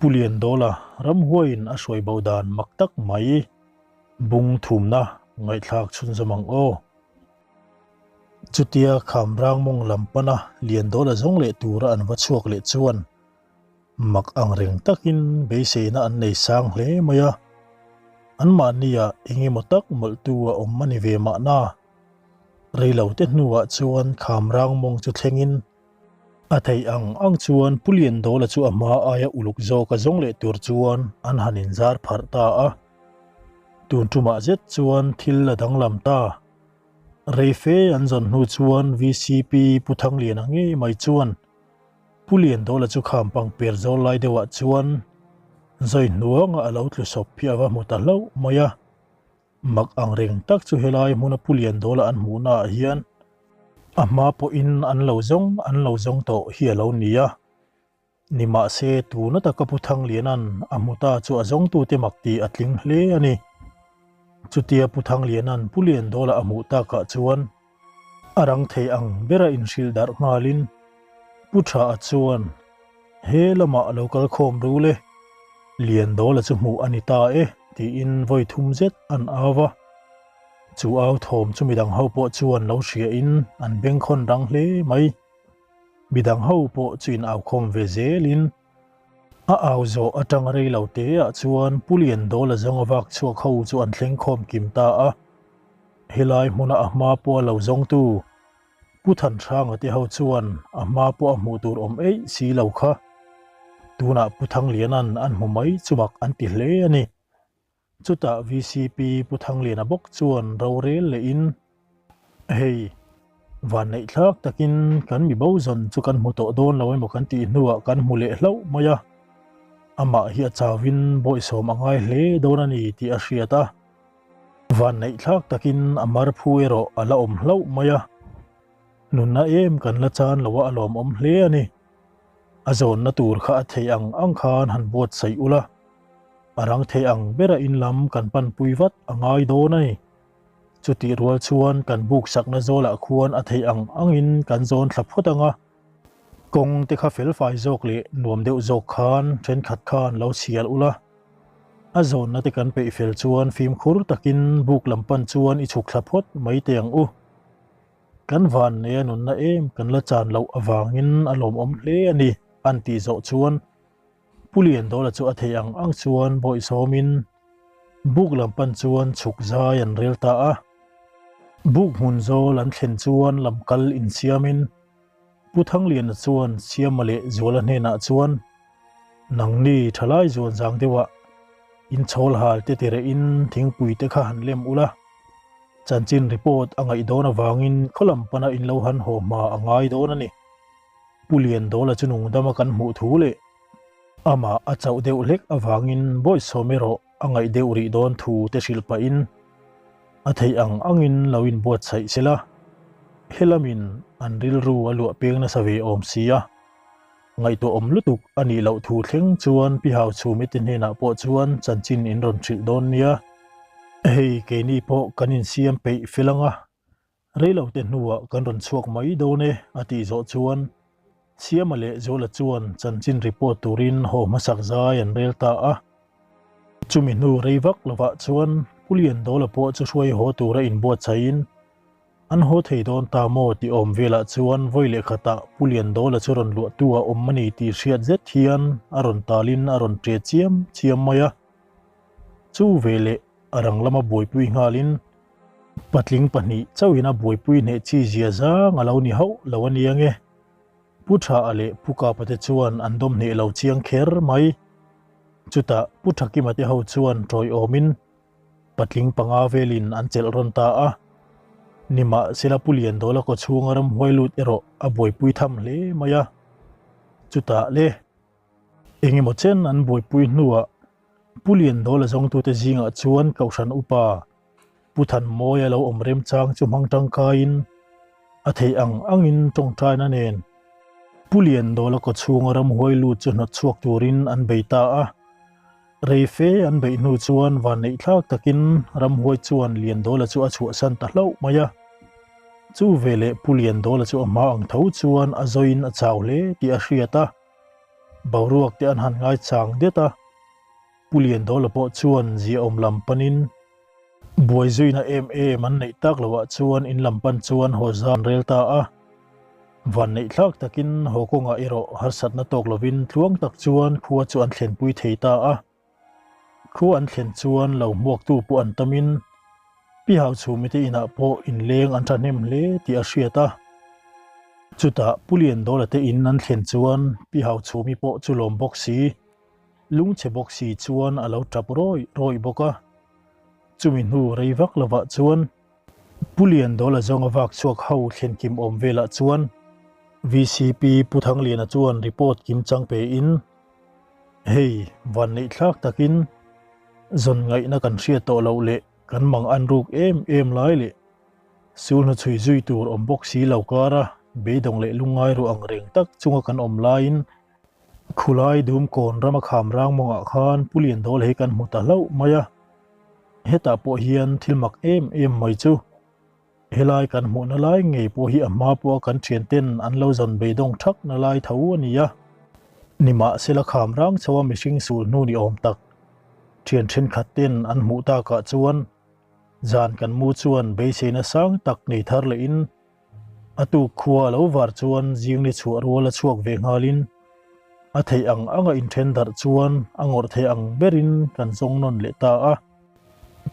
Pu Liandawla ramhuaiin a hruai bo dan mak tak mai bung thumna ngaihthlak chhunzawm ang aw. Chutia Khamrang mawng lam pana Liandawla zawng leh tura an va chhuak leh chuan mak ang reng takin beiseina an nei sang hle mai a. Anmahniah eng emaw tak mawlhtu a awm a ni ve mahna. Reilote hnuah chuan Khamrang mawng chu thlengin A theih ang ang chuan Pu Liandawla chu a hma aia uluk zawk a zawng leh tur chuan an han inzar pharh ta a. Tun tumah zet chuan thil a danglam ta. Rei fe an zawn hnu chuan VCP Pu Thangliana ngei mai chuan Pu Liandawla chu kham pangper zawl lai deuhah chuan zawi hnuangah a lo tlu sawp hi a va hmu ta hlauh mai a. Mak ang reng tak chu helai hmuna Pu Liandawla an hmuhna ah hian a hma pawhin an lo zawng an lo zawng tawh hi a lo ni a. Nimahse tuna taka Pu Thangliana'n a hmu ta chu a zawngtute mak tih a tling hle a ni. Chutia Pu Thangliana'n Pu Liandawla a hmuh takah chuan A rang thei ang bera inhrilh darh nghalin Pu Tha-a chuan, He lamah lo kal khawm rul e, Liandawla chu hmuh a ni ta e, tiin vawi thum zet an au va. Chu au thawm chu midang ho pawh chuan lo hriain an bengkhawn rang hle mai. Midang ho pawh chu in au khawm ve zelin a au zawh atang rei lo teah chuan Pu Liandawla zawnga vak chhuak ho chu an thleng khawm kim ta a. Helai hmuna a hma pawh a lo zawngtu Pu Thanhranga te ho chuan a hma pawh a hmuh tur awm eih si lo kha. Tunah Pu Thangliana'n an hmu mai chu mak an ti hle a ni. Chutah VCP Pu Thangliana bawk chuan rorel lehin, Hei, vanneihthlak takin kan mi bo zawn chu kan hmu tawh dawn lo emaw kan tih hnuah kan hmu leh hlauh mai a. Amah hi a chauvin bawihsawm a ngai hle dawn a ni tih a hriat a. Vanneihthlak takin a mar phu erawh a la awm hlauh mai a, nunna em kan la chan lo a a lawmawm hle a ni. A zawnna tur kha a theih ang ang khan han buatsaih ula, a rang theih ang bera in lam kan panpui vat a ngai dawn a ni. Chutih rual chuan kan buk sakna zawlah khuan a theih ang angin kan zawn thla phawt ang a, kawng te kha felfai zawk leh nuam deuh zawk khan thenkhat khan lo chhiar ula, A zawnna te kan peih fel chuan fimkhur takin buk lam pan chuan i chhuk thla phawt mai teh ang u. Kan van nei a nunna em kan la chan loh avangin a lawmawm hle a ni an tih zawh chuan Pu Liandawla chu a theih ang ang chuan bawihsawmin buk lam pan chuan chhuk zai an rel ta a. Buk hmun zawl an thlen chuan lam kal insiamin Pu Thangliana chuan Siama leh Zuala hnenah chuan, Nangni thalai zuan zang deuhah inchhawl hal te tirehin thingpui te kha han lem ula, chanchin report a ngaih dawn avangin khawlam pana in lo han haw hma a ngai dawn a ni. Pu Liandawla chu nungdama kan hmuh thu leh amah a chauh deuh hlek avangin bawihsawm erawh a ngaih deuh rih dawn thu te hrilh pahin a theih ang angin lo inbuatsaih sela, helamin an rilru a luah peng nasa ve awm si a, ngaihtuah awm lutuk a nih loh thu thleng chuan Pi Hauchhumi te hnenah pawh chuan chanchin in rawn hrilh dawn nia. Hei keini pawh kan insiam peih fel anga Reilote hnuah kan rawn chhuak mai dawn e a tih zawh chuan Siama leh Zuala chuan chanchin report turin haw hmasak zai an rel ta a. Chumi hnu rei vak lovah chuan Pu Liandawla pawh chu hruai haw tura inbuatsaihin an haw thei dawn ta maw tih awm velah chuan vawi leh khatah Pu Liandawla chu rawn luahtu a awm a ni tih hriat zet hian a rawn talin a rawn ṭe chiam chiam mai a. Chu veleh a rang lama buaipui nghalin Patling pahnih chauhin a buaipui hneh chi zia zang a lo ni hauh lo a nia nge. Pu Tha-a leh Pu Kapa te chuan an dawm hneh lo chiang kher mai. Chutah Pu Thakima te ho chuan tawiawmin patling panga velin an chelh rawn ta a. Nimahsela Pu Liandawla kaw chhunga ramhuai lut erawh a buaipui tham hle mai a. Chutah le engemaw chen an buaipui hnuah Pu Liandawla zawngtute zingah chuan Kohhran Upa Pu Thanmawia lo awm remchang chu hmang tangkaiin a theih ang angin tawngtaina nen Pu Liandawla kawchhunga ramhuai lut chu hnawt chhuak turin an bei ta a. Rei fe an beih hnu chuan vanneihthlak takin ramhuai chuan Liandawla chu a chhuahsan ta hlauh mai a. Chu veleh Pu Liandawla chu a hma ang tho chuan a zawiin a chau hle tih a hriat a. Boruak te an han ngaichang det a, Pu Liandawla pawh chuan ziaawm lam panin buai zuina em em an neih tak loah chuan in lam pan chuan haw zan rel ta a. Vanneih thlak takin haw kawngah erawh harsatna tawk lovin tluang tak chuan khua chu an thlenpui thei ta a. Khua an thlen chuan lo hmuaktu pawh an tamin Pi Hauchhumi te inah pawh inleng an thahnem hle tih a hriat a. Chutah Pu Liandawla te in an thlen chuan Pi Hauchhumi pawh chu lawm bawk si, lungchhe bawk si chuan a lo tap rawih rawih bawk a. Chumi hnu rei vak lovah chuan Pu Liandawla zawnga vak chhuak ho thlen kim awm velah chuan VCP Pu Thangliana chuan report kim chang pein, Hei, vanneih thlak takin zawn ngaihna kan hriat tawh loh leh kan mang an ruk em em lai leh sul hna chhui zui tur awm bawk si lo kara beidawng leh lungngai ruah ang reng tak chunga kan awm laiin khulai Dumkawn rama kham rang mawngah khan Pu Liandawl hi kan hmu ta hlauh mai a, hetah pawh hian thil mak em em mai chu. Helai kan hmuhna lai ngei pawh hi a hma pawha kan thianten an lo zawn beidawng thakna lai tho a ni a. Nimahsela kham rang chho a mihring sul hnu ni awm tak thian thenkhat ten an hmuh takah chuan zan kan mu chuan beiseina sang tak nei thar lehin a tuk khua a lo var chuan zing ni chhuah rual a chhuak ve nghalin a theih ang anga inthen darh chuan a ngawrh theih ang berin kan zawng nawn leh ta a.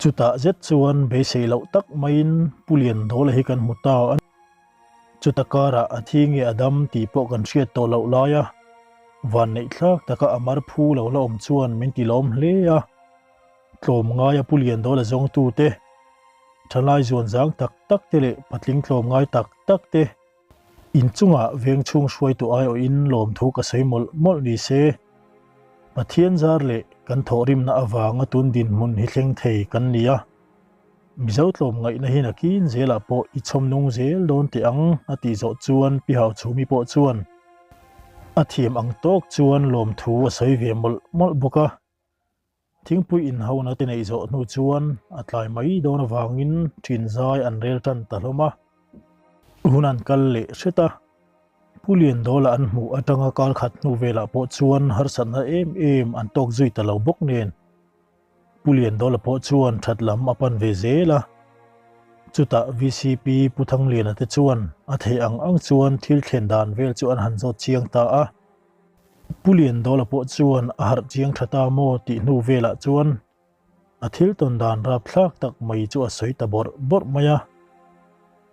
Chutah zet chuan beisei loh tak maiin Pu Liandawla hi kan hmu ta a. Chuta karah a thi nge a dam tih pawh kan hriat tawh loh laia vanneih thlak taka a mar phu lo la awm chuan min ti lawm hle a. Tlawm ngaia Pu Liandawla zawngtute, thalai zuan zang tak tak te leh patling tlawm ngai tak tak te Inchungah veng chhung hruaitu aiawhin lawmthu ka sawi mawlh mawlh ni se, Pathian zar leh kan thawhrimna avanga tun dinhmun hi thleng thei kan ni a, Mizo tlawmngaihna hi nakin zelah pawh i chhawm nung zel dawn teh ang a tih zawh chuan Pi Hauchhumi pawh chuan a thiam ang tawk chuan lawmthu a sawi ve mawlh mawlh bawk a. Thingpui inhona te neih zawh hnu chuan a tlai mai dawn avangin ṭhin zai an rel ṭan ta hlawm a. Hun an kal leh hret a, Pu Liandawla an hmuh aṭanga kal khat hnu velah pawh chuan harsatna em em an tawk zui ta lo bawk nen. Pu Liandawla pawh chuan ṭhat lam a pan ve zel a. Chutah VCP Pu Thangliana te chuan a theih ang ang chuan thil thlen dan vel chu an han zawt chiang ta a. Pu Liandawla pawh chuan a harh chiang tha ta maw tih hnu velah chuan a thil tawn dan rapthlak tak mai chu a sawi ta bawrh bawrh mai a.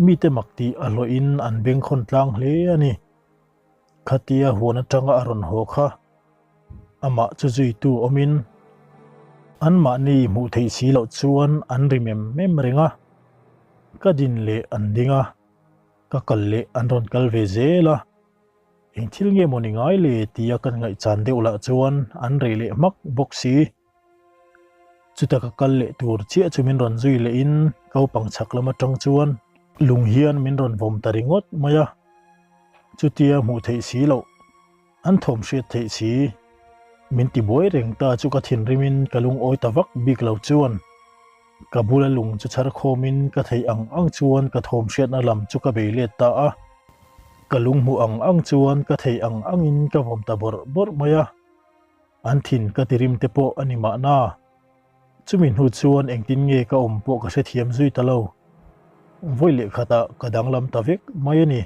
Mite mak tih a hlawhin an bengkhawn tlang hle a ni. Khatia huan atanga a rawn haw kha amah chu zuitu awmin anmahni hmuh theih si loh chuan an ri mem mem reng a, ka din leh an ding a, ka kal leh an rawn kal ve zel a. Eng thil nge maw ni ngai le tia kan ngaihchan deuh lah chuan an rei leh hmak bawk si. Chuta ka kal leh tur chiah chu min rawn zui lehin kaupang chhak lam atang chuan lung hian min rawn vawm ta ringawt mai a. Chutia hmuh theih si loh, an thawm hriat theih si, min ti buai reng ta chu ka thinrimin ka lungawi ta vak bik lo chuan Ka bula lung chu chhar khawmin ka theih ang ang chuan ka thawm hriatna lam chu ka bei let ta a. Ka lung hmuh ang ang chuan ka theih ang angin ka vawm ta bawrh bawrh mai a. An thin ka ti rim te pawh a ni mahna. Chumi hnu chuan engtin nge ka awm pawh ka hrethiam zui ta lo. Vawi leh khatah ka danglam ta vek mai a ni.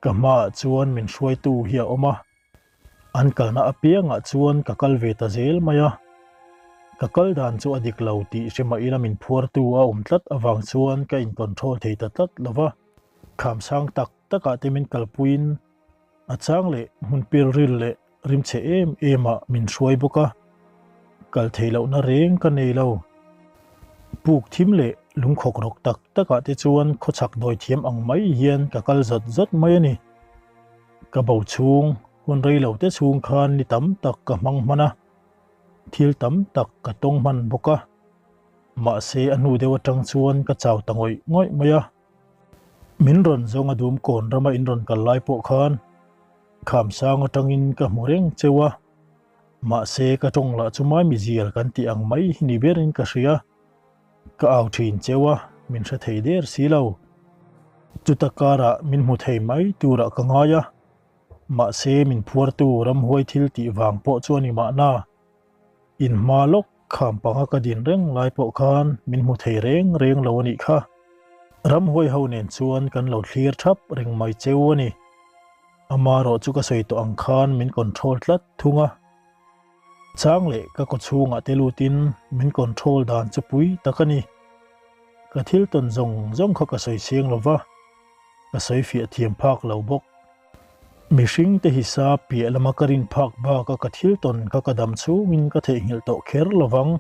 Ka hmaah chuan min hruaitu hi a awm a. An kalna apiangah chuan ka kal ve ta zel mai a, ka kal dan chu a dik lo tih hre mah ila min phuartu a awm tlat avang chuan ka in control thei ta tlat lo va, khamsang tak takah te min kalpuiin a chang leh hmun pilril leh rimchhe em em ah min hruai bawk a, kal theih lohna reng ka nei lo. Puk thim leh lungkhawk rawk tak takah te chuan khawchhak dawi thiam ang mai hian ka kal zawt zawt mai a ni. Ka bo chhung, hun rei lo te chhung khan ni tam tak ka hmang hman a, thil tam tak ka tawng hman bawk a. Mahse a hnu deuh atang chuan ka chau ta ngawih ngawih mai a. Min rawn zawng a dum kawn rama in rawn kal lai pawh khan khamsang atangin ka hmu reng cheu a. Mahse ka tawng lah chu mai mizial kan tih ang mai hi ni berin ka hria. Ka au thin cheu a, min hre thei der si lo. Chuta karah min hmu thei mai turah ka ngai a. Mahse min phuartu ramhuai thil tih vang pawh chu a ni mahna. In hma lawk kham panga ka din reng lai pawh khan min hmu thei reng reng lo a nih kha. Ramhuai ho nen chuan kan lo thlir thap reng mai cheu a ni. Amarawh chu ka sawi tawh ang khan min control tlat thung a. Chang leh ka kawchhungah te lutin min control dan chu pui tak a ni. Ka thil tawn zawng zawng kha ka sawi chiang lo va, ka sawi fiah thiam phak lo bawk. Mihring te hi sa piah lama ka rin phak baka ka thil tawn kha ka dam chhungin ka theihnghilh tawh kher lo vang.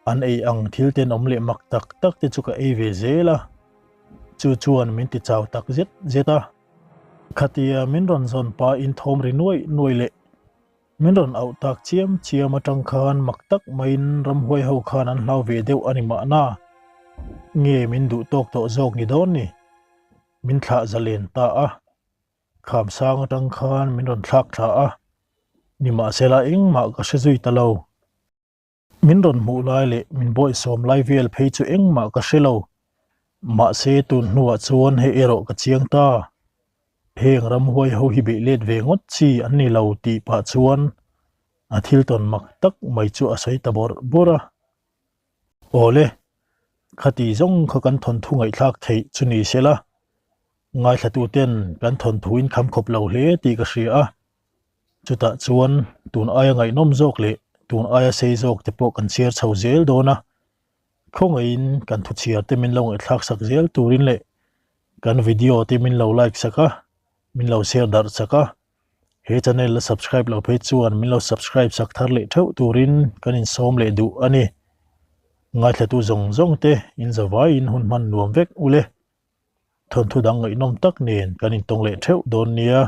An ei ang thil tenawm leh mak tak tak te chu ka ei ve zel a, chu chuan min ti chau tak zet zet a. Khatia min rawn zawn pahin thawm ri nuai nuai leh Min rawn auh tak chiam chiam atang khan mak tak maiin ramhuai ho khan an hlau ve deuh a ni mahna. Nge min duh tawk tawh zawk ni dawn ni? Min thlah zalen ta a. Kham sang atang khan min rawn thlak thla a. Nimahsela engmah ka hre zui ta lo. Min rawn hmuh lai leh min bawihsawm lai vel phei chu engmah ka hre lo. Mahse tun hnuah chuan hei erawh ka chiang ta. Heng ramhuai ho hi beih let ve ngawt chi an ni lo tih pah chuan a thil tawn mak tak mai chu a sawi ta bawrh bawrh a. Awle, khati zawng kha kan thawnthu ngaihthlak theih chu ni se la, ngaithlatuten kan thawnthu in kham khawp lo hle tih ka hria a. Chutah chuan tun aia ngaihnawm zawk leh tun aia sei zawk te pawh kan chhiar chho zel dawn a, khawngaihin kan thuchhiar te min lo ngaihthlak sak zel turin leh kan video te min lo like sak a, min lo share darh sak a, he channel la subscribe lo phei chuan min lo subscribe sak thar leh theuh turin kan insawm leh duh a ni. Ngaithlatu zawng zawng te inzavaiin hun hman nuam vek ule. Thawnthu dang ngaihnawm tak nen kan intawng leh theuh dawn nia.